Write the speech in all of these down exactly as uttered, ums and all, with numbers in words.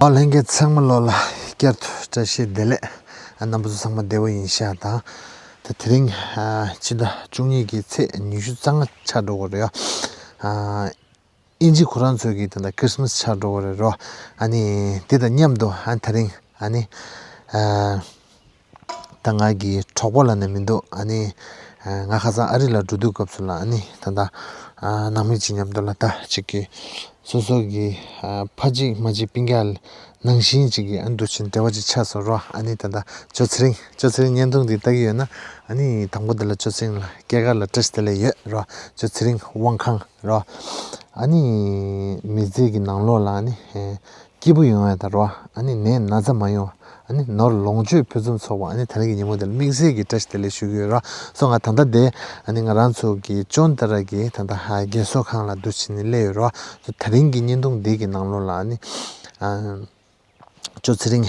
ཨ། ལྷན་རྒྱས་ཚང་མ་ལོ་ལ་བསྐྱར་དུ་བཀྲ་ཤིས་བདེ་ལེགས། ཨ། རྣམ་པ་ཚོ་ཚང་མ་བདེ་པོ་ཡིན་ཤག་དང་། ད་དེ་རིང་ཨ་ཕྱི་ཟླ་བཅུ་གཉིས་ཀྱི་ཚེས་ཉི་ཤུ་རྩ་ལྔ་ཆགས་འགྲོ་གི་རེད་ཡ། ཨ། དབྱིན་ཇི་ཁོ་རང་ཚོའི་གི་ད་ལྟ་ཁྲིས་མས་ཆགས་འགྲོ་གི་རེད་རོ། ཨ་ནི་དེ་དང་མཉམ་དུ་ཨ་དེ་རིང་ཨ་ནི་ཨ། ད་ང་གི་གྲོགས་པོ་ལབ་ནས་མི་འདུག་ཨ་ནི། ཨ། ང་ཁ་སང་ཨ་རི་ལ་འགྲོ་དུས་སྐབས་སུ་ལ་ཨ་ནི་ད་ལྟ་ཨ་ནང་མི་གཅིག་མཉམ་དུ་ལ་ད་གཅིག་གི་སོ་སོ་གི་ཨ་ཕ་གཅིག་མ་གཅིག་སྤུན་ཀྱག་ནང་བཞིན་གཅིག་གི་ཨ་འདུག་ཅིང་འབྲེལ་བ་ཅིག་ཆགས་སོང་རོ། ཨ་ནི་ད་ལྟ་ཅོ་ཚེ་རིང་། ཅོ་ཚེ་རིང་བརྙན་ཐུང་འདི་ལྟ་གི་ཡོད་ན་ཨ་ནི་དང་པོ་འདི་ལ་ཅོ་ཚེ་རིང་ལ་སྐྱེས་སྐར་ལ་བཀྲ་ཤིས་བདེ་ལེགས་ཡོད་རོ། ཅོ་ཚེ་རིང་དབང་ཁང་རོ། ཨ་ནི་མི་ཚེ་གི་ནང་ལོགས་ལ་ཨ་ནི་ཨེ་སྐྱིད་པོ་ཡོང་ཡ་ད་རོ། ཨ་ནི་ནད་ན་ཚ་མ་ཡོང་། ཨ་ནི་ནོར་ལོངས་སྤྱོད་ཕུན་སུམ་ཚོགས་པ། ཨ་ནི་ད་རེས་ཀྱི་ཉིན་མོ་དེ་ལ་དམིགས་བསལ་གྱི་བཀྲ་ཤིས་བདེ་ལེགས་ཞུ་གི་ཡོད་རོ། སོ་ང་ད་ལྟ་དེ་ཨ་ནི་ང་རང་ཚོ་གི་ཅོན་ཏ་ར་གི་ད་ལྟ་ཧ་རྒས་གསོ་ཁང་ལ་འདུག་ཕྱིན་ནས་སླེབས་ཡོད་རོ། སོ་དེ་རིང་གི་བརྙན་ཐུང་འདི་གི་ནང་ལོགས་ལ་ཨ་ནི་ཨ་ཅོ་ཚེ་རིང་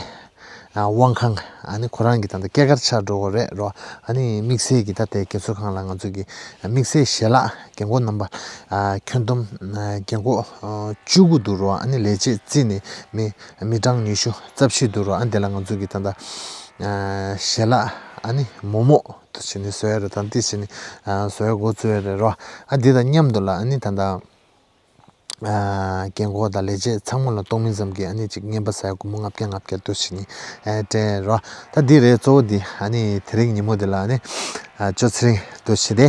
ཨ་དབང་ཁང་ཨ་ནི་ཁོ་རང་གི་ད་ལྟ་སྐྱེས་སྐར་ཆགས་འགྲོ་གི་རེད་རོ། ཨ་ནི་དམིགས་བསལ་གྱི་ད་ལྟའི་རྒས་གསོ་ཁང་ལ་ང་ཚོ་གི་དམིགས་བསལ་ཞལ་ལག་རྒན་གོག་རྣམ་པ་ཨ་ཁྱོན་བསྡོམས་ཨ་རྒན་གོག་ཨ་བཅུ་དགུ་འདུག་རོ། ཨ་ནི་ལས་བྱེད་རྩིས་ནས་མི་མི་གྲངས་ཉི་ཤུ་རྩ་བཞི་འདུག་རོ། ཨ་འདི་ལ་ང་ཚོ་གི་ད་ལྟ་ཨ་ཞལ་ལག་ཨ་ནི་མོག་མོག་དུ་བྱས་ནས་བཟོ་ཡ་རེད། ད་འདི་བྱས་ནས་ཨ་བཟོ་ཡ་འགོ་བཙུགས་ཡ་རེད་རོ། ཨ་འདི་དང་མཉམ་དུ་ལ་ཨ་ནི་ད་ལྟ་ཨ་རྒན་གོག་དང་ལས་བྱེད་ཚང་མ་ལ་གཏོང་མིན་ཙམ་གྱི་ཨ་ནི་ཅིག་རྔན་པ་ཟ་ཡ་སྒོར་མོ་ལྔ་བརྒྱ་ལྔ་བརྒྱ་འདུག་བྱས་ནས་ཨ་སྤྲད་རོ། ད་འདི་རེད། གཙོ་བོ་འདི་ཨ་ནི་དེ་རིང་ཉིན་མོ་འདི་ལ་ཨ་ནི་ཨ་ཅོ་ཚེ་རིང་འདུག་བྱས་ཏེ་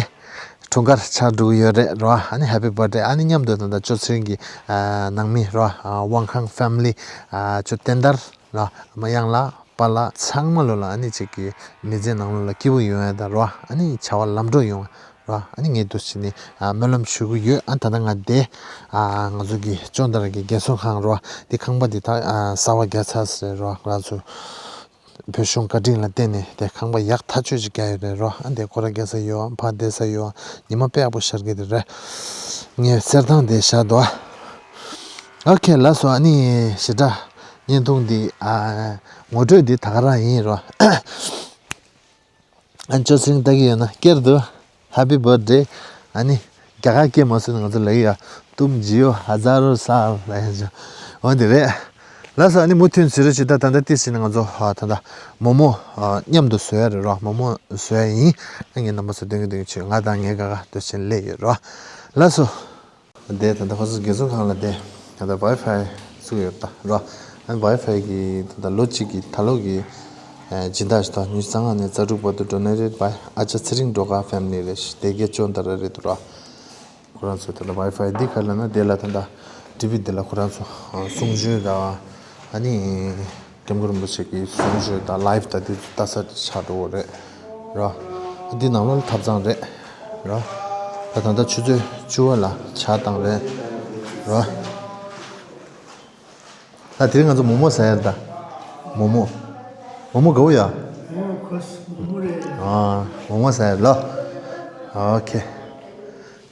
འཁྲུངས་སྐར་ཆགས་འགྲོ་གི་ཡོད་རེད་རོ། ཨ་ནི་ཧེ་པི་བྷར་ཐི་ཌེ། ཨ་ནི་མཉམ་དུ་ད་ལྟ་ཅོ་ཚེ་རིང་གི་ཨ་ནང་མི་རོ། ཨ་དབང་ཁང་ཕེ་མི་ལི་ཨ་ཅོ་བསྟན་དར་རོ། ཨ་མ་གཡང་ལགས། པཱ་ལགས། ཚང་མ་ལོ་ལ་ཨ་ནི་ཅིག་གི་མི་ཚེ་ནང་ལོ་ལ་སྐྱིད་པོ་ཡོང་ཡ་ད་རོ། ཨ་ནི་བྱ་བ་ལམ་འགྲོ་ཡོང་རོ། ཨ་ནི་ངས་འདུག་བྱས་ནས་ཨ་སྨོན་ལམ་ཞུ་གི་ཡོད། ཨ་ད་ལྟ་ང་དེ་ཨ་ང་ཚོ་གི་ཅོན་ཏ་ར་གི་རྒས་གསོ་ཁང་རོ། དེ་ཁང་པ་དེ་ད་ཨ་གསར་པ་རྒྱག་ཚར་ཟེར་རོ། ང་ཚོ་བོད་གཞུང་བཀའ་དྲིན་ལ་བརྟེན་ནས་དེ་ཁང་པ་ཡག་ཐག་ཆོད་ཅིག་རྒྱག་ཡོད་རེད་རོ། ཨ་འདི་སྐོར་ར་རྒྱག་ས་ཡོད། ཕར་བསྡད་ས་ཡོད། ཉི་མ་དཔེ་ཡག་པོ་ཤར་གི་རེད། ངས་གསེར་ཐང་དེ་བཞག་འདུག་ཨ། ཨོ་ཁེ། ལགས་སོ། ཨ་ནི་ཞེ་དྲག་བརྙན་ཐུང་འདི་ཨ་ངོ་སྤྲོད་འདི་ད་ག་རང་ཡིན་རོ། ཨ་ཅོ་ཚེ་རིང་ལྟ་གི་ཡོད་ན་སྐྱེར་དུ་ཧེ་པི་བྷར་ཐི་ཌེ། ཨ་ནི་རྒྱ་གར་སྐད་མ་སོང་ན་ང་ཚོ་ལ་ཡ་ཏུམ་ཇིའོ་ཧ་ཛ་རོ་སཱལ་ལབ་ཡ་ཅིག་འོ་འདི་རེད། ལགས་སོ། ཨ་ནི་མུ་མཐུད་ཟེར་རོ་ཞིག་ད་ད་ལྟ་ཏི་ཟེར་ན་ང་ཚོ་ཨ་ད་ལྟ་མོག་མོག་ཨ་མཉམ་དུ་བཟོ་ཡ་རེད་རོ། མོག་མོག་བཟོ་ཡ་ཡིན། ཨ་ངས་རྣམ་པ་ཚོ་སྟོན་གི་སྟོན་གི་བྱོས། ང་དང་ངའི་ཀ་ཁ་སྡོད་བཞིན་སླེབས་ཡོད་རོ། ལགས་སོ། དེ་ད་ལྟ་ཁོ་ཚོ་རྒས་གསོ་ཁང་ལ་དེ་ད་ལྟ་ཝའི་ཕའི་བཙུགས་ཡོད་ད་རོ། ཨ་ནི་ཝའི་ཕའི་གི་ད་ལྟ་ལོ་གཅིག་གི་ད་ལོ་གི་ཨ་སྦྱིན་བདག་ཞིག་དང་ཉི་ཤུ་རྩ་ལྔ་ནས་རྩ་དྲུག་བར་དུ་ཌོ་ནེ་ཊེཌ་བའི་ཨ་ཅག་ཚེ་རིང་སྒྲོལ་དཀར་ཕེ་མི་ལི་རེད། དེ་གའི་ཅོན་ཏ་ར་རེད་འདུག་རོ། ཁོ་རང་ཚོ་ད་ལྟ་ཝའི་ཕའི་འདི་ག་ལ་ན་དེ་ལ་ད་ལྟ་ཊི་ཝི་འདི་ལ་ཁོ་རང་ཚོ་གསུང་ཆོས་དང་ཨ་ནི་སྐྱབས་མགོན་རིན་པོ་ཆེ་གི་གསུང་ཆོས་དང་ལའིབ་ད་དེ་ལྟ་ས་ཆགས་འགྲོ་གི་རེད་རོ། འདི་ནང་ལོགས་ལ་ཐབ་ཚང་རེད་རོ། ད་ད་ལྟ་ཆུ་ཚོད་བཅུ་པ་ལ་ཇ་བཏང་རེད་རོ། ད་དེ་རིང་ང་ཚོ་མོག་མོག་ཟ་ཡ་རེད་ད། མོག་མོག་མོག་མོག་ག་བོ་ཡ། མོག་མོག་ཟ་ཡ་ལོ། ཨོ་ཁེ།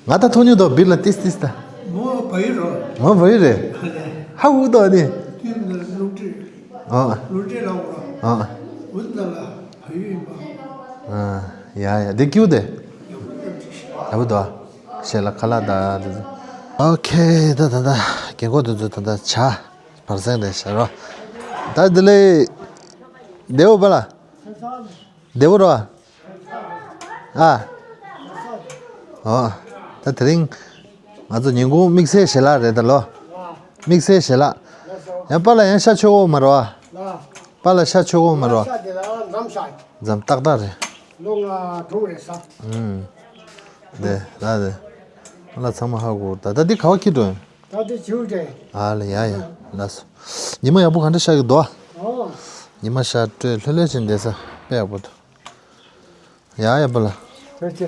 ང་ད་ཐོ་ཉུ་དོ་བིར་ལ་ཏིས་ཏིས་ད། མོ་བ་ཡི་རོ། མོ་བ་ཡི་རེད། ཧ་གོ་དོ་ནི། ཏིས་ལ་ལུག་ཏི། ཨ། ལུག་ཏི་ལ་འོ། ཨ། འུ་ད་ལ་བ་ཡི་ཡིན་པ། ཨ། ཡ་ཡ་དེ་ཀྱུ་དེ། ཡག་པོ་དོ། ཞེ་ལ་ཁ་ལག་ད་དེ་ཚོ། ཨོ་ཁེ། ད་ད་ད་རྒན་གོག་དེ་ཚོ་ད་ད་ཇ་བར་སེང་རེད་ཤ་རོ། ད་དེ་ལས་བདེ་བོ་པ་ལ། བདེ་བོ་རོ། ཨ། ཨོ། ད་དེ་རིང་ང་ཚོ་ཉིན་གུང་དམིགས་བསལ་ཞལ་ལག་རེད་ད་ལོ། དམིགས་བསལ་ཞལ་ལག་ཡང་པཱ་ལགས་ཡང་ཤ་མཆོད་གོ་མ་རོ། པཱ་ལགས་ཤ་མཆོད་གོ་མ་རོ། འཛམ་ཏག་ཏག་རེད། ལོ་ལྔ་དྲུག་རེད་ས། ཨུམ། དེ་ད་དེ། པཱ་ལགས་ཚང་མ་ཧ་གོ་ད་ད་འདི་ག་བ་ཁྱི་འགྲོ་ཡིན། ད་འདི་བྱིའུ་དེ། ཨ་ལ་ཡ་ཡ་ལགས་སོ། ཉི་མ་ཡག་པོ་ག་འདྲ་ཤར་གི་འདུག་ཨ། ཉི་མ་ཤར་སྤྲོས་ལྷོད་ལྷོད་བྱས་བསྡད་ས་དཔེ་ཡག་པོ་འདུག་ཡ་ཡ་པཱ་ལགས། ཐུགས་རྗེ་ཆེ།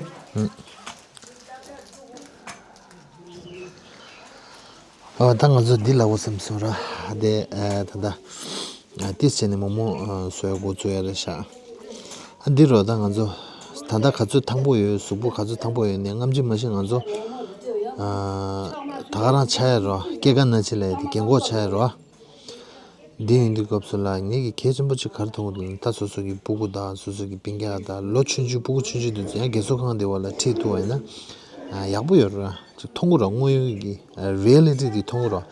ཨ་ད་ང་ཚོ་འདི་ལ་འོ་བསམ་སོང་ར། དེ་ཨ་ད་ད་ཨ་ཏིས་བྱས་ནས་མོག་མོག་ཨ་བཟོ་ཡ་འགོ་བཙུགས་ཡ་རེད་ཤག་འདི་རོ། ད་ང་ཚོ་ད་ལྟ་ག་ཚོད་ཐང་པོ་ཡོད། གཟུགས་པོ་ག་ཚོད་ཐང་པོ་ཡོད་ནས། སྔ་ཕྱི་མ་ཤེས། ང་ཚོ་ཨ་ད་ག་རང་ཆགས་ཡ་རོ། སྐྱེ་རྒ་ན་འཆི་ལ་ཡ་དེ་རྒན་གོག་ཆགས་ཡ་རོ། འདི་ཡིན་དུས་སྐབས་སུ་ལ་ངེད་ཀྱི་གལ་ཆེན་པོ་ཅིག་ག་རེ་མཐོང་གི་འདུག་ན། ད་སོ་སོ་གི་སྤུ་གུ་དང་སོ་སོ་གི་སྤུན་ཀྱག་དང་ལོ་ཆུང་ཆུང་། སྤུ་གུ་ཆུང་ཆུང་དེ་ཚོ་ཡང་རྒས་གསོ་ཁང་དེ་བ་ལ་ཁྲིད་ཐུབ་པ་ཡིན་ན་ཨ་ཡག་པོ་ཡོད་ར། ཅིག་མཐོང་གི་ར། དངོས་ཡོད་ཀྱི་རི་ཡ་ལི་ཊི་དེ་མཐོང་གི་ར།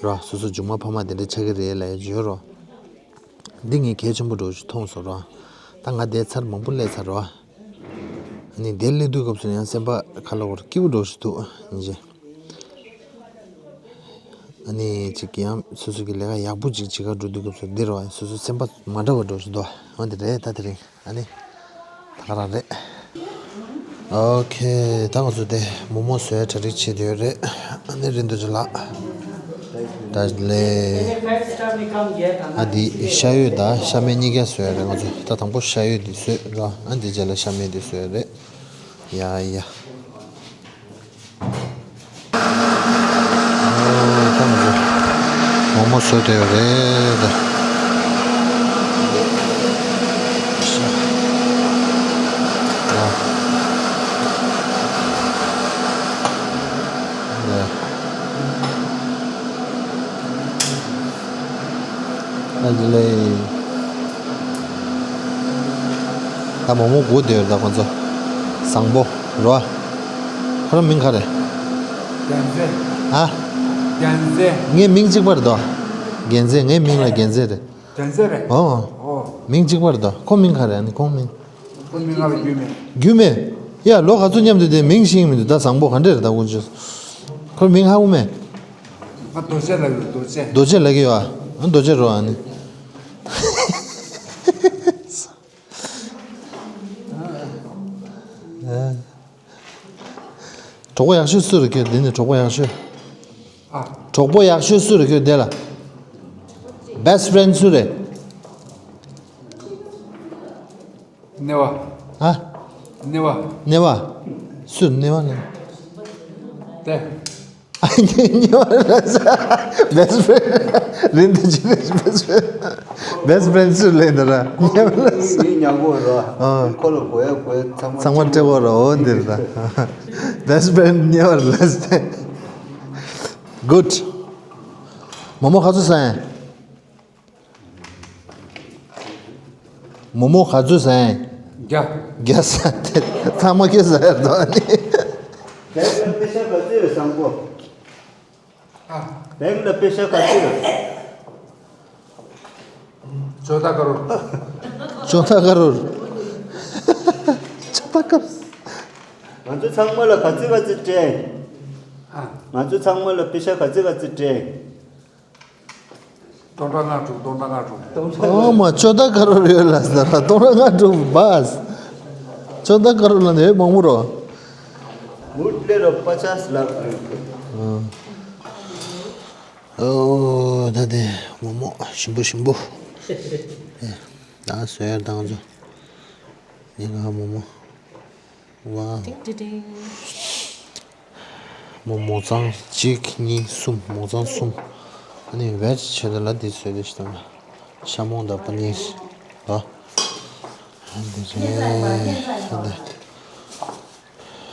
ར་སོ་སོ་མཇུག་མ་ཕ་མ་དེ་འདྲ་ཆགས་ཀྱི་རེད་ལབ་ཡ་ཅིག་ཡོད་ར། འདི་ངས་གལ་ཆེན་པོ་འདྲ་བོ་ཞིག་མཐོང་སོང་ར། ད་ང་དེ་ཚར་མང་པོ་སླེབས་ཚར་ར། ཨ་ནི་དེ་སླེབས་དུས་སྐབས་སུ་ཡང་སེམས་པ་ཁ་ལ་བོར་སྐྱིད་པོ་འདྲ་བོ་ཞིག་འདུག་ཡིན་གྱི། ཨ་ནི་ཅིག་ཡང་སོ་སོ་གི་ལས་ཀ་ཡག་པོ་ཅིག་བྱེད་ག་འགྲོ་དུས་སྐབས་སུ་འདི་ར་སོ་སོ་སེམས་པ་མ་འདྲ་བ་འདྲ་བོ་ཞིག་འདུག་འོ་འདི་རེད། ད་དེ་རིང་ཨ་ནི་ད་ག་རང་རེད། ཨོ་ཁེ། ད་ང་ཚོ་དེ་མོག་མོག་བཟོ་ཡ་གྲ་སྒྲིག་བྱེད་དུ་ཡོད་རེད། ཨ་ནི་རིན་དུ་ཅི་ལགས། ད་ལེ། ཨ་འདི་ཤ་ཡོད་དང་ཤ་མེད་གཉིས་ཀ་བཟོ་ཡ་རེད། ང་ཚོ་ད་དང་པོ་ཤ་ཡོད་འདི་བཟོས་ར། ཨ་འདི་རྗེས་ལ་ཤ་མེད་འདི་བཟོ་ཡ་རེད། ཡ་ཡ། ཨོ་ད་ང་ཚོ་མོག་མོག་བཟོས་བསྡད་ཡོད་རེད། ཨ། ཡ། ཨ་ལེ། ད་མོག་མོག་སྒུག་བསྡད་ཡོད་རེད། ད་ཁོང་ཚོ་བཟང་པོ་རེད་བ། ཁོ་རང་མིང་ག་རེ། རྒྱལ་མཚན། ཨ། རྒྱལ་མཚན། ངའི་མིང་གཅིག་པ་རེད་དོ། རྒྱལ་མཚན། ངའི་མིང་ལ་རྒྱལ་མཚན་རེད། རྒྱལ་མཚན་རེད། ཨོ། ཨོ། མིང་གཅིག་པ་རེད་དོ། ཁོ་མིང་ག་རེ། ཨ་ནི་ཁོང་མིང་། ཁོ་མིང་ང་ལ་རྒྱུད་མེད། རྒྱུད་མེད། ཡ་ལོ་ག་ཚོད་མཉམ་དུ་བསྡད། མིང་ཤེས་ཀྱི་མི་འདུག་ད་བཟང་པོ་ག་འདྲས་རེད། ད་དཀོན་མཆོག་ཁོའི་མིང་ཧ་གོ་མེད། ང་རྡོ་རྗེ་ལབ་ཡོད། རྡོ་རྗེ། རྡོ་རྗེ་ལབ་ཀྱི་ཡོད་ཨ། རྡོ་རྗེ་རོ་ཨ་ནི། གྲོགས་པོ་ཡག་ཤོས་སུ་རེད་ཁྱོད་འདི་ནས། གྲོགས་པོ་ཡག་ཤོས། ཨ། གྲོགས་པོ་ཡག་ཤོས་སུ་རེད་ཁྱོད་འདི་ལ། Best friend སུ་རེད། ནེ་བ། ཨ། ནེ་བ། ནེ་བ། སུ་ནེ་བ་ནི། དེ། ཨ་ནེ་བ་ལ་ས། Best friend རིན་དུ་ཅི་རེད། Best friend། Best friend སུ་ལེན་ད་ར། ནེ་བ་ལ་ས། མི་ཉག་པོ་ར། ཨ། ཁོ་ལ་གོ་ཡ་གོ་ཡ་ཚང་མ། ཚང་མ་སྤྲད་པོ་ར། འོ་འདིར་ད། Best friend ནེ་བ་ལ་ས། Good། མོག་མོག་ག་ཚོད་ཟ་ཡིན། མོག་མོག་ག་ཚོད་ཟ་ཡིན། བརྒྱ། བརྒྱ་ཟ་དེ་ཚང་མ་ཁྱོད་ཟ་ཡར་འདུག་ཨ་ནི། བེག་ལ་པེ་ཤ་ག་ཚོད་རེད་བཟང་པོ། ཨ། བེག་ལ་པེ་ཤ་ག་ཚོད་རེད། ཅོ་ད་ཀ་རོར། ཅོ་ད་ཀ་རོར། ཅོ་ད་ཀ་རོར། ང་ཚོ་ཚང་མ་ལ་ག་ཚོད་ག་ཚོད་སྤྲད་ཡིན། ཨ། ང་ཚོ་ཚང་མ་ལ་པེ་ཤ་ག་ཚོད་ག་ཚོད་སྤྲད་ཡིན། སྟོང་ཕྲག་ལྔ་དྲུག་སྟོང་ཕྲག་ལྔ་དྲུག་ཨོ་མ། ཅོ་ད་ཀ་རོར་ཡོད་ལ་ཟེར་ར། སྟོང་ཕྲག་ལྔ་དྲུག་བས། ཅོ་ད་ཀ་རོར་ལ་ནི་མང་པོ་རོ། ཨོ། ད་དེ་མོག་མོག་ཞིམ་པོ་ཞིམ་པོ། ད་བཟོས་ཡར་དང་ཚོ། ཡིན་ང་མོག་མོག་ཝའོ། ཏིང་ཏི་ཏིང་། མོག་མོག་ཚང་གཅིག་གཉིས་གསུམ། མོག་ཚང་གསུམ། ཨ་ནི་བེཇ་བྱས་ད་ལ་འདི་བཟོས་ཏེ་ཤི་ད། ཤ་མོང་དང་པ་ནིར། ཨ། འདི་རེད། ཨ་འདི།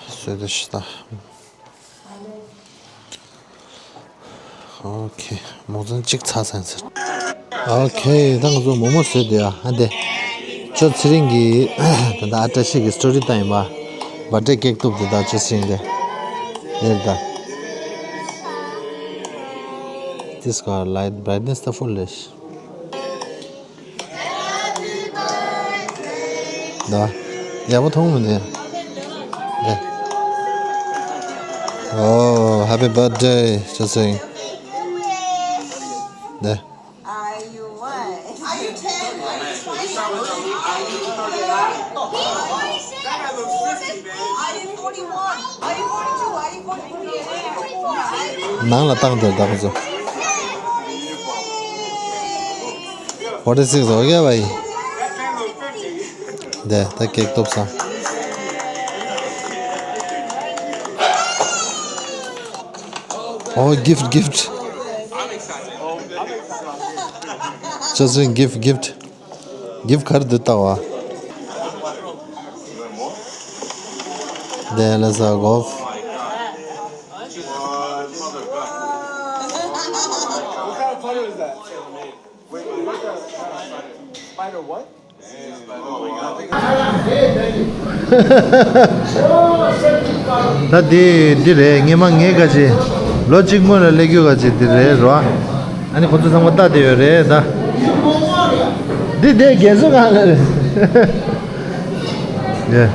བཟོས་ཏེ་ཤི་ད། ཨོ་ཁེ། མོག་ཚང་གཅིག་ཚར་སོང་ཟེར། ཨོ་ཁེ། ད་ང་ཚོ་མོག་མོག་བཟོས་བསྡད་ཡ། ཨ་འདི། ཅོ་ཚེ་རིང་གིས་ད་ལྟ་ཨ་བཀྲ་ཤིས་ཀྱི་སི་ཊོ་རི་བཏང་ཡིན་པ། བྷར་ཐི་ཌེ་ཀེག་གཏུབ་དེ་དག་ཅོ་ཚེ་རིང་དེ། ཡོད་ད། This car light brightens the foolish. ད། ཡག་པོ་མཐོང་མི་འདུག་ད། ཨོ། Happy birthday ཅོ་ཚེ་རིང་། ད། ནང་ལ་བཏང་དེར་ད་ཁོ་ཚོ། Forty six ཨོ་ཡ་བའི། དེ་ད་ཀེག་གཏུབ་ས། ཨོ། གིཕ་ཊི་གིཕ་ཊི། ཅོ་ཚེ་རིང་། གིཕ་ཊི་གིཕ་ཊི། གིཕ་ཊི་ག་རེ་འདུག་ལྟ་བ། Then let's uh, go. Spider what? ད་འདི་འདི་རེད། སྔས་མ་ངས་ག་ཅི་ལོ་གཅིག་སྔོན་ལ་སླེབས་རྒྱུ་ག་ཅི་འདི་རེད་རོ། ཨ་ནི་ཁོ་ཚོ་ཚང་མ་ལྟ་བསྡད་ཡོད་རེད་ད། འདི་འདི་རྒན་གསོ་གང་ལ་རེད། ཡེ།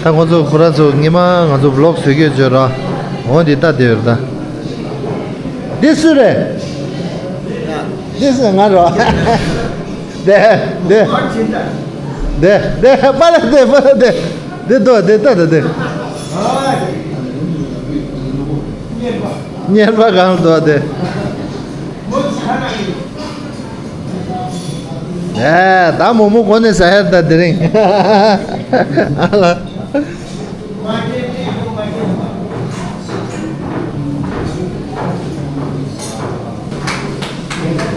ད་ཁོ་ཚོ་ཁོ་རང་ཚོ་སྔས་མ་ང་ཚོ་ཝི་ལོག་བཟོས་ཀྱི་ཡོད་རོ། འོ་འདི་ལྟ་བསྡད་ཡོད་རེད་ད། འདི་སུ་རེད། འདི་སུ་ང་རོ། དེ་དེ་དེ་དེ་པ་ལ་དེ་པ་ལ་དེ་དེ་དོ་དེ་ལྟ་དང་དེ་གཉེར་པ་གང་དོ་དེ། ཨེ་ད་མོ་མོ་གོ་ནས་ཟ་ཡར་ད་དེ་རིང་། ཨ་ལ།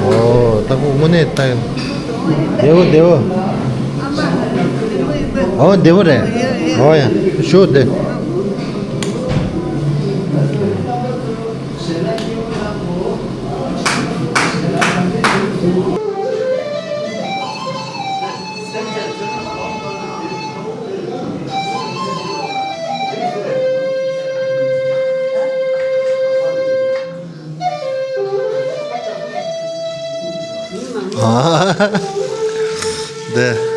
ཨོ། ད་ཁོ་དངོས་གནས་ད་བདེ་བོ་བདེ་བོ། ཨོ་བདེ་བོ་རེད། ཨོ་ཡ་ཞུ་བདེ། ཨ། འདི།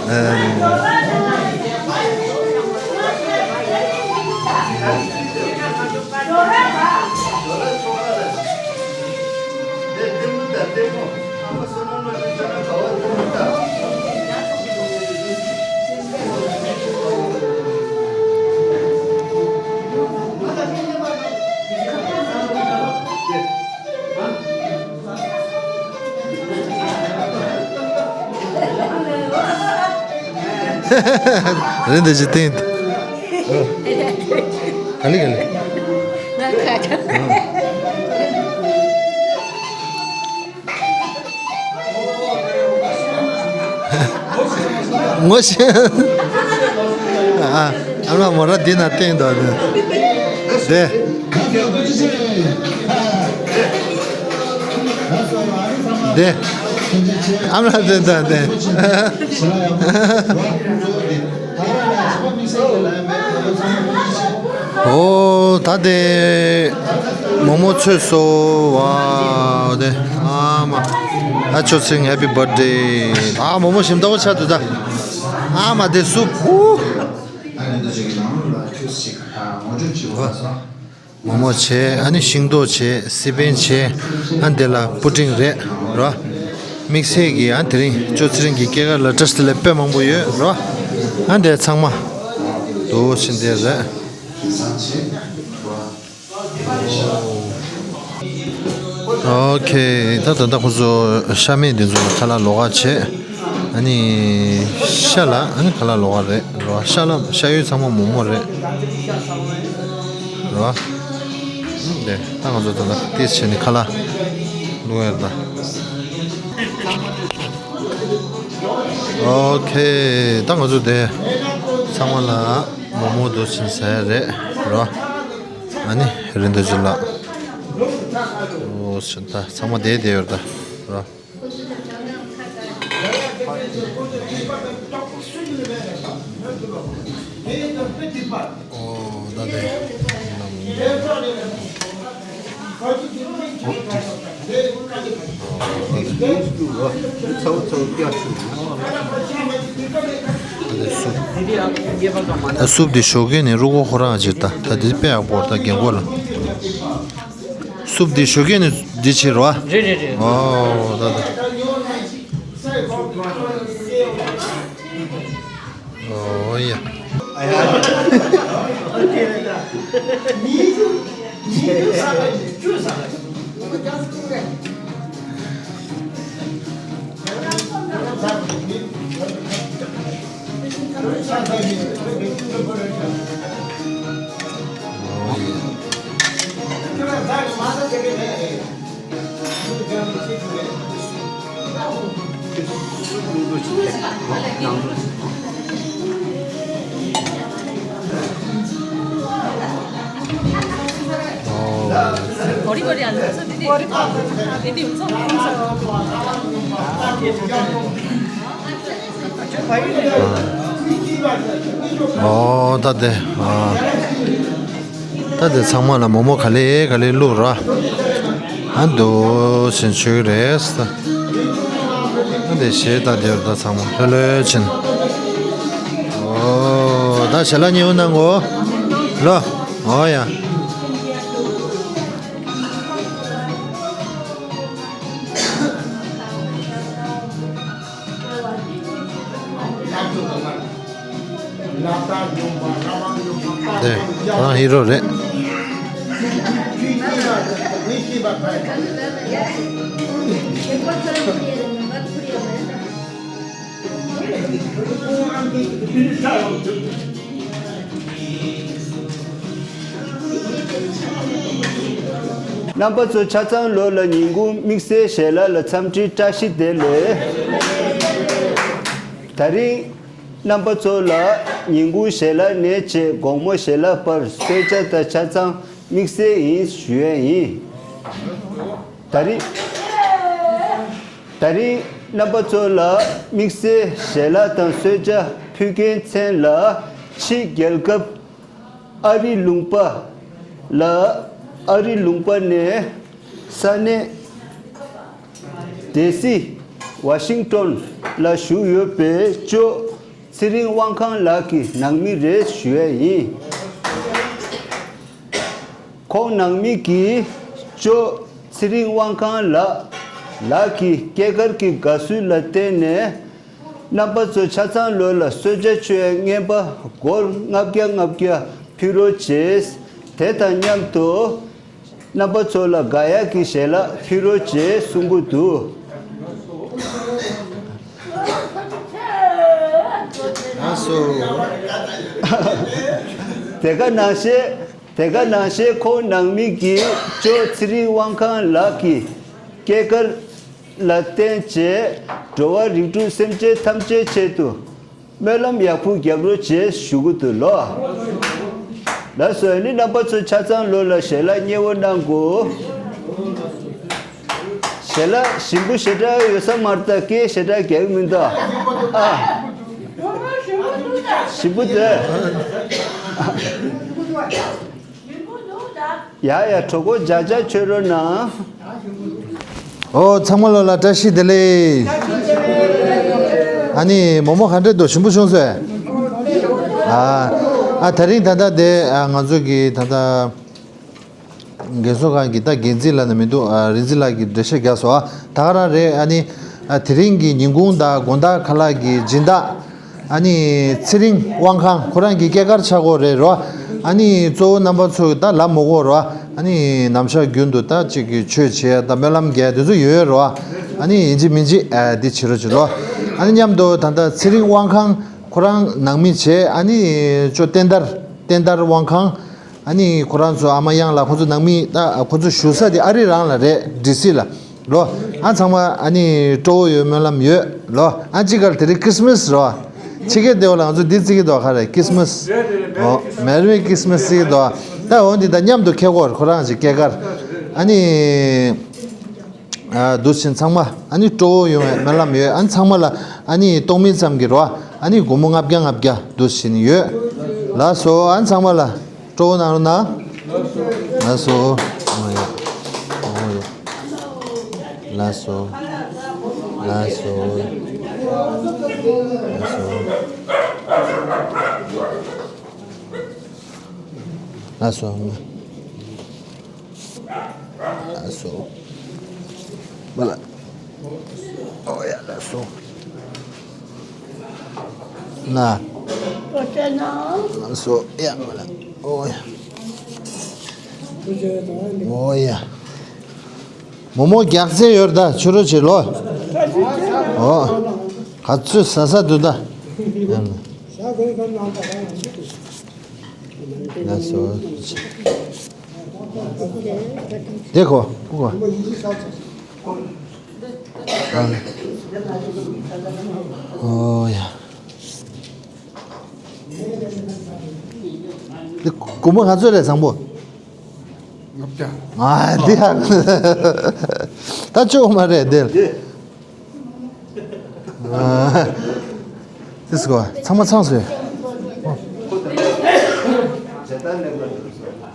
ཨ། རེད་འདི་ཅི་སྟེང་། ག་ལེ་ག་ལེ། ང་ཁ་ཁ། ངོ་ཤེས། ཨ། ཨ་མ་མོ་ར་འདི་ན་བསྟན་འདུག་འདི། འདི། ཨ་མ་འདི་འདི་འདི། ཨོ་ད་དེ་མོག་མོག་ཚོས་སོ་བ་དེ་ཨ་མ། ཨ་ཅོ་ཚེ་རིང་happy birthday། ཨ་མོག་མོག་ཞིམ་ཏོག་ཆགས་འདུག་ད། ཨ་མ་དེ་སུ་བུ། མོག་མོག་བྱས། ཨ་ནི་ཤིང་ཏོག་བྱས། སི་པན་བྱས། ཨ་དེ་ལ་པུ་ཏིང་རེད་རོ། དམིགས་བསལ་གྱི་ཨ་དེ་རིང་ཅོ་ཚེ་རིང་གི་སྐྱེས་སྐར་ལ་བཀྲ་ཤིས་བདེ་ལེགས་དཔེ་མང་པོ་ཡོད་རོ། ཨ་དེ་ཚང་མ་དུ་ཕྱིན་དེ་རེད། ཨོ་ཁེ། ད་ད་ལྟ་ཁོ་ཚོ་ཤ་མེད་འདི་ཚོ་ཁ་ལག་ལོགས་ཀ་བྱས། ཨ་ནི་ཤ་ལ་ཨ་ནི་ཁ་ལག་ལོགས་ཀ་རེད་རོ། ཤ་ལ་ཤ་ཡོད་ཚང་མ་མོག་མོག་རེད་རོ། དེ་ད་ང་ཚོ་ད་ལྟ་ཏིས་བྱས་ནས་ཁ་ལག་བླུགས་ཡ་ད། ཨོ་ཁེ། ད་ང་ཚོ་དེ་ཚང་མ་ལ་མོག་མོག་དུ་ཕྱིན་ཟ་ཡ་རེད་རོ། ཨ་ནི་རིན་དོ་ཅི་ལགས། ཨོ་ད་ཚང་མ་བསྡད་བསྡད་ཡོད་ད་རོ། ཨོ་ད་དེ། ད་སུབ་དེ་ཞོགས་ཀས་ནས་རུ་གོ་ཁོ་རང་ཅིག་ད་ད་དེ་དཔེ་ཡག་པོ་ད་རྒན་གོག་ལ། སུབ་དེ་ཞོགས་ཀས་ནས་འདི་བྱེད་རོ། རེད་རེད་རེད། ཨོ་ད་ད། ཨོ་ཡ། ཨོ་ད་དེ་ཨ། ད་དེ་ཚང་མ་ལ་མོག་མོག་ག་ལེ་ག་ལེ་བླུགས་ར། ཨ་འདུག་སེ་མཆོད་རེད། ད་དེ་ཞེས་ད་དེར་ད་ཚང་མ་ལྷོད་ལྷོད་ཕྱིན། ཨོ་ད་ཞལ་ལག་མཉེས་པོ་གནང་གོ། ལོ། ཨོ་ཡ། དེ་ཁོ་རང་ཧི་རོ་རེད། རྣམ་པ་ཚོ་ཆ་ཚང་ལོ་ལ་ཉིན་གུང་དམིགས་བསལ་ཞལ་ལག་ལ་འཚམས་འདྲི་བཀྲ་ཤིས་བདེ་ལེགས། ད་རིང་རྣམ་པ་ཚོ་ལ་ཉིན་གུང་ཞལ་ལག་ནས་བྱས་དགོང་མོ་ཞལ་ལག་བར་གསོལ་ཇ་དང་ཆ་ཚང་དམིགས་བསལ་ཡིན་ཞུ་ཡས་ཡིན། ད་རིང་ད་རིང་རྣམ་པ་ཚོ་ལ་དམིགས་བསལ་ཞལ་ལག་དང་གསོལ་ཇ་ཕུལ་མཁན་མཚན་ལ་ཕྱི་རྒྱལ་ཁབ་ཨ་རི་ལུང་པ་ལ་ཨ་རི་ལུང་པ་ནས་ས་གནས་སྡེ་སྲིད་ཝ་ཤིང་ཏོན་ལ་བཞུགས་ཡོད་པའི་ཅོ་ཚེ་རིང་དབང་ཁང་ལགས་ཀྱི་ནང་མི་རེད་ཞུ་ཡས་ཡིན། ཁོང་ནང་མི་གིས་ཅོ་ཚེ་རིང་དབང་ཁང་ལགས་ལགས་ཀྱི་སྐྱེས་སྐར་གྱི་དགའ་བསུ་ལ་བརྟེན་ནས་རྣམ་པ་ཚོ་ཆ་ཚང་ལོ་ལ་གསོལ་ཇ་མཆོད་ཡས་རྔན་པ་སྒོར་ལྔ་བརྒྱ་ལྔ་བརྒྱ་ཕུལ་རོགས་བྱས། དེ་དང་མཉམ་དུ་རྣམ་པ་ཚོ་ལ་དགའ་ཡག་གི་ཞལ་ལག་ཕུལ་རོགས་བྱས་གསུང་གི་འདུག་ཨ་སོ། དེ་ག་ནང་བཞིན་དེ་ག་ནང་བཞིན་ཁོང་ནང་མི་གིས་ཅོ་ཚེ་རིང་དབང་ཁང་ལགས་ཀྱི་སྐྱེས་སྐར་ལ་བརྟེན་བྱས་འགྲོ་བ་རིགས་དྲུག་སེམས་ཅན་ཐམས་ཅད་ཆེད་དུ་སྨོན་ལམ་ཡག་པོ་རྒྱབ་རོགས་བྱས་ཞུ་གི་འདུག་ལོ། ལགས་སོ། ཨ་ནི་རྣམ་པ་ཚོ་ཆ་ཚང་ལོ་ལ་ཞལ་ལག་མཉེས་པོ་གནང་དགོས། ཞལ་ལག་ཞིམ་པོ་ཞེ་དྲག་ཡོད་ས་མ་རེད། ད་སྐད་ཞེ་དྲག་རྒྱག་གི་མི་འདུག་ཨ། ཞིམ་པོ་འདུག་ཡ་ཡ། གྲོགས་པོ་ཇ་ཇ་མཆོད་རོགས་གནང་། ཨོ་ཚང་མ་ལོ་ལ་བཀྲ་ཤིས་བདེ་ལེགས། ཨ་ནི་མོག་མོག་ག་འདྲ་འདུག་ཞིམ་པོ་བྱུང་སོང་། ཨ་ཨ། ད་རིང་ད་ལྟ་དེ་ཨ་ང་ཚོ་གི་ད་ལྟ་རྒན་གསོ་ཁང་གི་ད་འགན་འཛིན་ལགས་ནི་མི་འདུག་ཨ་རིག་འཛིན་ལགས་ཀྱིས་འགྲེལ་བཤད་རྒྱག་སོང་། ཨ་ད་ག་རང་རེད། ཨ་ནི་ཨ་དེ་རིང་གི་ཉིན་གུང་དང་དགོང་དག་ཁ་ལག་གི་སྦྱིན་བདག་ཨ་ནི་ཚེ་རིང་དབང་ཁང་ཁོ་རང་གི་སྐྱེས་སྐར་ཆགས་ཀྱི་ཡོད་རེད་རོ། ཨ་ནི་གཙོ་བོ་རྣམ་པ་ཚོས་ད་ལབ་མི་དགོས་རོ། ཨ་ནི་ནམ་ཞག་རྒྱུན་དུ་ད་ཅིག་གི་ཆོས་བྱེད་ཡ་ད་སྨོན་ལམ་རྒྱག་ཡ་དེ་ཚོ་ཡོད་རོ། ཨ་ནི་ཡིན་གཅིག་མིན་གཅིག་ཨ་འདི་བྱེད་རོགས་བྱེད་རོ། ཨ་ནི་མཉམ་དུ་ད་ལྟ་ཚེ་རིང་དབང་ཁང་ཁོ་རང་ནང་མི་བྱས། ཨ་ནི་ཅོ་བསྟན་དར་བསྟན་དར་དབང་ཁང་། ཨ་ནི་ཁོ་རང་ཚོ་ཨ་མ་གཡང་ལགས་ཁོ་ཚོ་ནང་མི་ད་ཁོ་ཚོ་བཞུགས་ས་དེ་ཨ་རི་རང་ལ་རེད། ཌི་སི་ལ་ལོ། ཨ་ཚང་མ་ཨ་ནི་སྤྲོ་བོ་ཡོད་སྨོན་ལམ་ཡོད་ལོ། ཨ་ཅི་གར་དེ་རིང་ཁྲིས་མས་རོ། ཕྱི་རྒྱལ་དེ་བ་ལ་ང་ཚོ་འདི་བརྩི་གི་འདུག་ག་རེ་ཁྲིས་མས། ཨོ་མེ་རི་ཁྲིས་མས་བརྩི་གི་འདུག་ད་འོ་འདི་ད་མཉམ་དུ་ཁེ་གོར་ཁོ་རང་ཅིག་སྐྱེས་སྐར་ཨ་ནི། ཨ་འདུག་སེ་ཚང་མ་ཨ་ནི་སྤྲོ་བོ་ཡོང་བའི་སྨོན་ལམ་ཡོད། ཨ་ནི་ཚང་མ་ལ་ཨ་ནི་སྟོང་མིན་ཙམ་གྱི་རོ། ཨ་ནི་སྒོར་མོ་ལྔ་བརྒྱ་ལྔ་བརྒྱ་འདུག་སེ་ནི་ཡོད། ལགས་སོ། ཨ་ནི་ཚང་མ་ལ་སྤྲོ་བོ་གནང་རོགས་གནང་། ལགས་སོ། ཨོ་ཡ། ཨོ་ཡ། ལགས་སོ། ལགས་སོ། ལགས་སོ། ལགས་སོ། ལགས་སོ། མ་ལ། ཨོ་ཡ་ལགས་སོ། ན། ལགས་སོ། ཡ་མ་ལ། ཨོ་ཡ། ཨོ་ཡ། མོག་མོག་རྒྱག་རྩེ་ཡོད་ད་ཆུ་རོ་ཆེ་ལོ། ཨོ། ག་ཚོད་ཟ་ས་འདུག་ད། ལགས་སོ། དེ་གོ་ཀུ་གོ། ཨོ་ཡ། འདི་སྒོར་མོ་ག་ཚོད་རེད་བཟང་པོ། ལྔ་བརྒྱ། ཨ་འདི་ཧ། ད་ཅོག་མ་རེད་འདི། ཨ། དེ་སུ་གོ་ཚང་མ་ཚང་སོང་།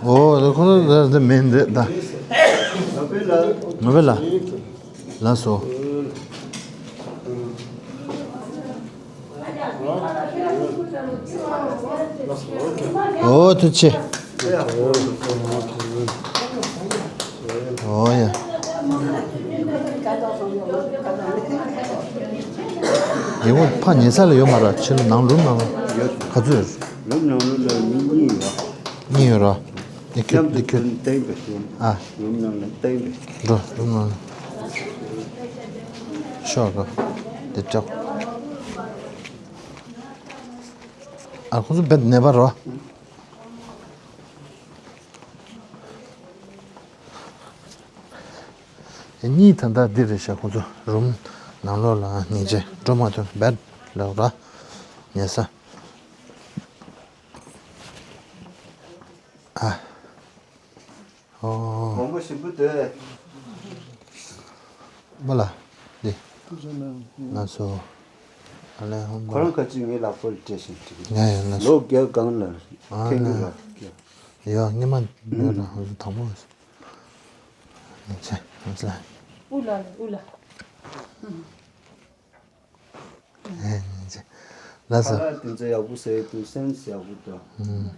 ཨོ་ཁོ་ཚོ་འདི་མིན་རེད་ད། ནོ་བེ་ལ། ལགས་སོ། ཨོ་ཐུགས་རྗེ་ཆེ། ཨོ་ཡ། རྒྱལ་པོ་ཕ་ཉལ་ས་ལ་ཡོད་མ་རེད། ཕྱི་ལ་ནང་ལུམ་ནང་ལ་ག་ཚོད་ཡོད། ལུམ་ནང་ལུམ་ལ་མི་གཉིས་ཡོད། གཉིས་ཡོད་ར། འདི་ཁྱོད་འདི་ཁྱོད། ཨ། ལུམ་ནང་ལ་བསྟན་པའི་ཞོ། འགྲོ་ལུམ་ནང་ལ། ཤོག་གོ། འདི་སྐྲག་ཨ་ཁོ་ཚོ་བེད་ནེ་པ་རོ། གཉིས་ད་ལྟ་འདི་རེད་ཤག་ཁོ་ཚོ་རུམ་ནང་ལོགས་ལ་ཉལ་ཆས་འགྲོ་མ་ཐུབ་བེད་ལོག་ར་ཉལ་ས། ཨ། ཨོ། གོང་མ་ཞིམ་པོ་དེ། མ་ལ། འདི། ལགས་སོ། ཨ་ལས་ཧོམ་ཁོ་རང་ཁ་ཅིག་ངའི་ལག་པར་སྤྲད་བཞིན་འགྲིག་ཡ་ཡ་ལགས་སོ། ལོ་བརྒྱ་སྒང་ལ་ཨ་ཁེངས་ལ། ཡ་སྔོན་མ་ཡོད་ལ་ཧོམ་དང་པོ། ནས་ཆེ་ཧོམ་ལ། ཨུ་ལ་ཨུ་ལ། ཨེ་ནས་ཆེ། ལགས་སོ། ཁ་ལག་དེ་ཚོ་ཡག་པོ་ཟས་འདུག་སེམས་ཡག་པོ་འདུག་ཨུམ།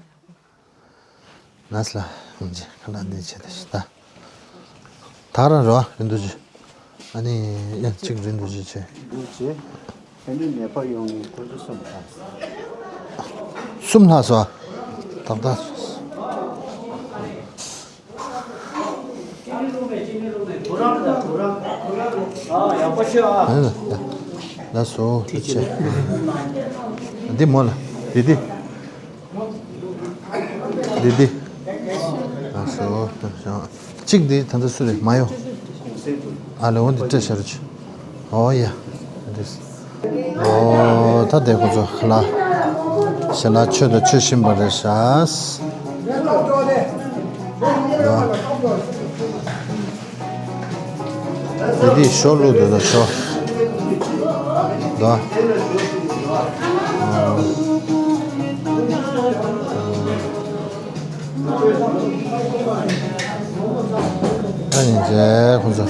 ལགས་ལ་ཧོམ་ཆེ་ཁ་ལག་འདི་ཆེ་དེ་ཤི་ད། ད་རང་རོ་རིན་དུ་ཆེ། ཨ་ནི་ཡ་གཅིག་རིན་དུ་ཆེ་ཆེ། འདུག་ཆེ། ཨ་ནི་ནད་པ་ཡོང་ནས་ཁོ་ཚོ་གསུམ་ལྷག་གསུམ་ལྷག་སོ། ཏག་ཏག་ལགས་སོ་ཐུགས་རྗེ་ཆེ། འདི་མོ་ལ་འདི་འདི། འདི་འདི། ལགས་སོ། གཅིག་འདི་ད་ལྟ་སུ་རེད་མ་ཡོང་། ཨ་ལེ་འོ་འདི་སྤྲད་བཞག་རོགས་གྱིས། ཨོ་ཡ། འདི། ཨོ་ད་དེ་ཁོ་ཚོ་ལ། ཞལ་ལག་མཆོད་དང་མཆོད་བཞིན་པ་རེད་ཤག་འདི་འདི་ཞོ་བླུགས་འདུག་ད་ཞོ། འདུག་ཨ་ནི་རྗེ་ཁོང་ཚོ།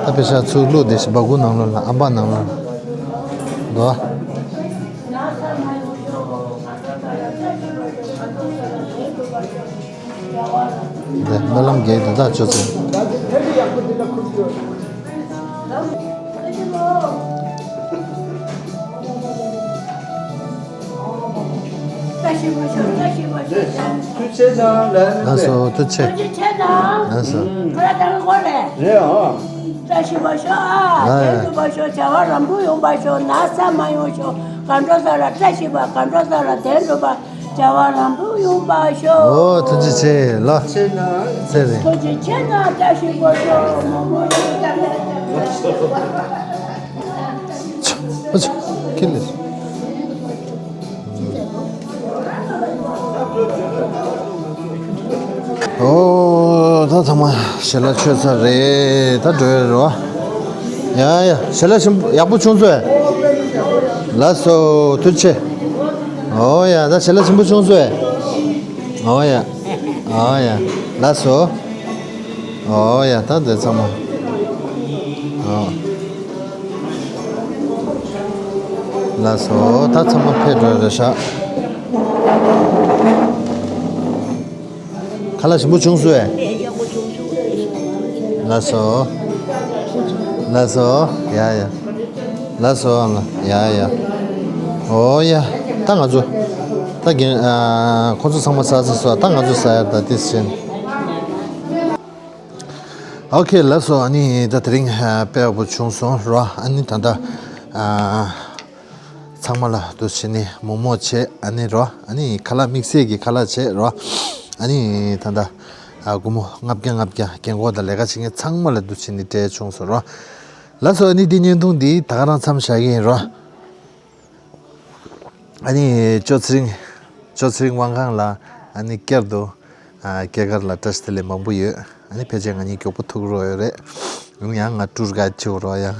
ད་པེ་ཤག་ཚུར་བླུགས་དེ་ཞིག་སྦ་ཁུག་ནང་ལོགས་ལ་ཨམ་པ་ནང་ལོགས་ལ། འདུག་འདི་སྨོན་ལམ་རྒྱག་དུས་ད་ཆོག་ཚེ། བཀྲ་ཤིས་པ་ཤོག་བཀྲ་ཤིས་པ་ཤོག་ལགས་སོ་ཐུགས་རྗེ་ཆེ། ཐུགས་རྗེ་ཆེ་གནང་། ལགས་སོ། ཁོ་ར་དང་གོ་ལེ། རེད་ཨ། བཀྲ་ཤིས་པ་ཤོག་ཨ། ལགས། བདེ་འགྲུབ་པ་ཤོག་བྱ་བ་རང་བུ་ཡོང་པ་ཤོག་ན་ཚ་མ་ཡོང་ཤོག་ག་འགྲོ་ས་ར་བཀྲ་ཤིས་པ་ག་འགྲོ་ས་ར་བདེ་འགྲུབ་པ་བྱ་བ་རང་བུ་ཡོང་པ་ཤོག་ཨོ་ཐུགས་རྗེ་ཆེ་ལགས། ཚེ་རིང་། ཐུགས་རྗེ་ཆེ་གནང་བཀྲ་ཤིས་པ་ཤོག་མོ་མོ་ཤོག་ཨ་ཆོ་ཁྱེད་ལས། ཨོ་ད་ཚང་མ་ཞལ་ལག་མཆོད་ཚར་རེད། ད་འགྲོ་ཡ་རེད་བ། ཡ་ཡ་ཞལ་ལག་ཞིམ་ཡག་པོ་བྱུང་སོང་ཨེ། ལགས་སོ་ཐུགས་རྗེ་ཆེ། ཨོ་ཡ་ད་ཞལ་ལག་ཞིམ་པོ་བྱུང་སོང་ཨེ། ཨོ་ཡ། ཨོ་ཡ། ལགས་སོ། ཨོ་ཡ་ད་འདི་ཚང་མ། ཨོ། ལགས་སོ་ད་ཚང་མ་ཕེབས་འགྲོ་རེད་ཤག་ཁ་ལག་ཞིམ་པོ་བྱུང་སོང་ཨེ། ལགས་སོ། ལགས་སོ། ཡ་ཡ། ལགས་སོ་ཨ་ལ་ཡ་ཡ། ཨོ་ཡ། ད་ང་ཚོ། ད་རྒན་ཨ། ཁོ་ཚོ་ཚང་མ་ཟ་ཚར་སོང་། ད་ང་ཚོ་ཟ་ཡ་ད་ཏིས་ཆེན། ཨོ་ཁེ་ལགས་སོ། ཨ་ནི་ད་དེ་རིང་ཨ། དཔེ་ཡག་པོ་བྱུང་སོང་རོ། ཨ་ནི་ད་ད་ཨ། ཚང་མ་ལ་འདུ་བྱེད་ནི་མོག་མོག་བྱས་ཨ་ནི་རོ། ཨ་ནི་ཁ་ལག་དམིགས་བསལ་གྱི་ཁ་ལག་བྱས་རོ། ཨ་ནི་ད་ད་ཨ། སྒོར་མོ་ལྔ་བརྒྱ་ལྔ་བརྒྱ་རྒན་གོག་དང་ལས་ཀ་བྱེད་མཁན་ཚང་མ་ལ་འདུ་བྱེད་ནི་སྤྲད་བྱུང་སོང་རོ། ལགས་སོ། ཨ་ནི་འདི་བརྙན་ཐུང་འདི་ད་ག་རང་མཚམས་བཞག་གི་ཡིན་རོ། ཨ་ནི་ཅོ་ཚེ་རིང་། ཅོ་ཚེ་རིང་དབང་ཁང་ལ་ཨ་ནི་བསྐྱར་དུ་ཨ་སྐྱེས་སྐར་ལ་བཀྲ་ཤིས་བདེ་ལེགས་མང་པོ་ཡོད། ཨ་ནི་ཕལ་ཆེར་ང་གཉིས་མགྱོགས་པོ་ཐུག་རོགས་ཡོད་རེད། ཡང་ང་སྤྲུལ་དགའ་ཆེ་བོ་རོགས་ཡང་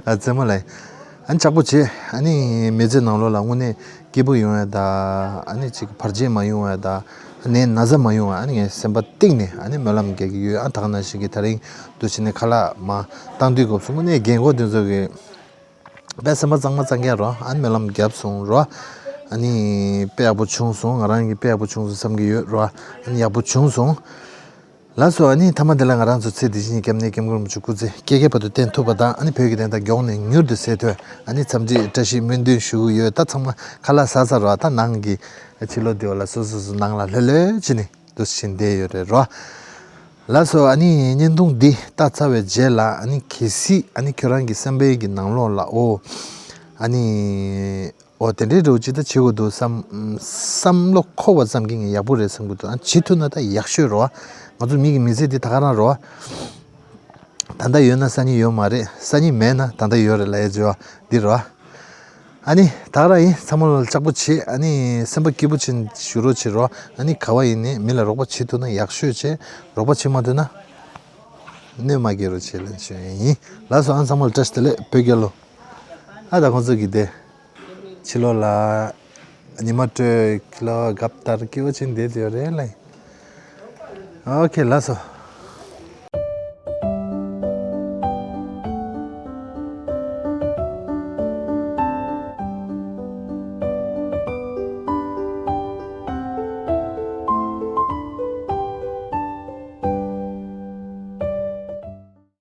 ཨ་རྩེད་མོ་ལ། ཨ་ནི་ཆགས་པོ་བྱེད། ཨ་ནི་མི་ཚེ་ནང་ལོགས་ལ་དངོས་གནས་སྐྱིད་པོ་ཡོང་ཡ་ད། ཨ་ནི་ཅིག་བར་ཆད་མ་ཡོང་ཡ་ད། ནད་ན་ཚ་མ་ཡོང་བ་ཨ་ནི་ངས་སེམས་པ་གཏིང་ནས་ཨ་ནི་སྨོན་ལམ་རྒྱག་གི་ཡོད། ཨ་ད་ག་ནང་བཞིན་གྱི་ད་རིང་འདུག་བྱས་ནས་ཁ་ལག་མ་བཏང་དུས་སྐབས་སུ་དངོས་གནས་རྒན་གོག་དེ་ཚོ་གི་དཔེ་སེམས་པ་གཙང་མ་གཙང་རྐྱང་རོ། ཨ་ནི་སྨོན་ལམ་བརྒྱབ་སོང་རོ། ཨ་ནི་དཔེ་ཡག་པོ་བྱུང་སོང་། ང་རང་གི་དཔེ་ཡག་པོ་བྱུང་སོང་བསམ་གྱི་ཡོད་རོ། ཨ་ནི་ཡག་པོ་བྱུང་སོང་། ལགས་སོ། ཨ་ནི་མཐའ་མ་དེ་ལ་ང་རང་ཚོ་ཚེ་འདི་ཕྱི་གཉིས་ཀྱི་སྐྱབས་གནས་སྐྱབས་མགོན་རིན་པོ་ཆེ་སྐུ་ཚེ་བསྐལ་བརྒྱའི་བར་དུ་བརྟན་ཐུབ་པ་དང་། ཨ་ནི་བོད་ཀྱི་བདེན་མཐའ་མགྱོགས་ནས་མྱུར་དུ་གསལ་ཐུབ། ཨ་ནི་འཚམས་འདྲི་བཀྲ་ཤིས་སྨོན་འདུན་ཞུ་གི་ཡོད། ད་ཚང་མ་ཁ་ལག་ཟ་ཚར་རོ། ད་ནང་གི་ཕྱི་ལོགས་འདི་བ་ལ་སོ་སོ་སོ་ནང་ལ་ལྷོད་ལྷོད་བྱས་ནས་འདུག་བཞིན་བསྡད་ཡོད་རེད་རོ། ལགས་སོ། ཨ་ནི་བརྙན་ཐུང་འདི་ལྟ་ཚར་བའི་རྗེས་ལ་ཨ་ནི་གལ་སྲིད་ཨ་ནི་ཁྱོད་རང་གི་སེམས་པའི་གི་ནང་ལོགས་ལ་ཨོ་ཨ་ནི་ཨོ་དེ་འདྲའི་འདྲ་བོ་ཅིག་ད་བྱེད་དགོས་འདུག་བསམ། བསམ་བློ་འཁོར་བ་ཙམ་གྱིས་ངས་ཡག་པོ་རེད་བསམ་གྱི་འདུག་ཨ་བྱེད་ཐུབ་ན་ད་ཡག་ཤོས་རོ། ང་ཚོ་མི་གི་མི་ཚེ་འདི་ད་ག་རང་རོ། ད་ལྟ་ཡོད་ན་སང་ཉིན་ཡོད་མ་རེད། སང་ཉིན་མེད་ན་ད་ལྟ་ཡོད་རེད་ལབ་ཡ་བརྗོད་པ་འདི་རོ། ཨ་ནི་ད་ག་རང་ཡིན། ཚང་མ་ལ་ལྕགས་པོ་བྱེད། ཨ་ནི་སེམས་པ་སྐྱིད་པོ་བྱེད་བཞུགས་རོགས་བྱེད་རོ། ཨ་ནི་ག་བ་ཡིན་ནའི་མི་ལ་རོགས་པ་བྱེད་ཐུབ་ན་ཡག་ཤོས་བྱེད། རོགས་པ་བྱེད་མ་ཐུབ་ན་གནོད་མ་སྐྱེལ་རོགས་བྱེད་ལབ་ཞུ་ཡ་ཡིན། ལགས་སོ། ཨ་ཚང་མ་ལ་བཀྲ་ཤིས་བདེ་ལེགས། བོད་རྒྱལ་ལོ། ཨ་ད་ཁོང་ཚོ་གི་དེ་ཕྱི་ལོགས་ལ་ཉི་མ་དྲོས་ཁྱི་ལོ་གབ་ལྟར་སྐྱིད་པོ་བྱེད་བསྡད་ཡོད་རེད་ལ། ཨོ་ཁེ་ལགས་སོ།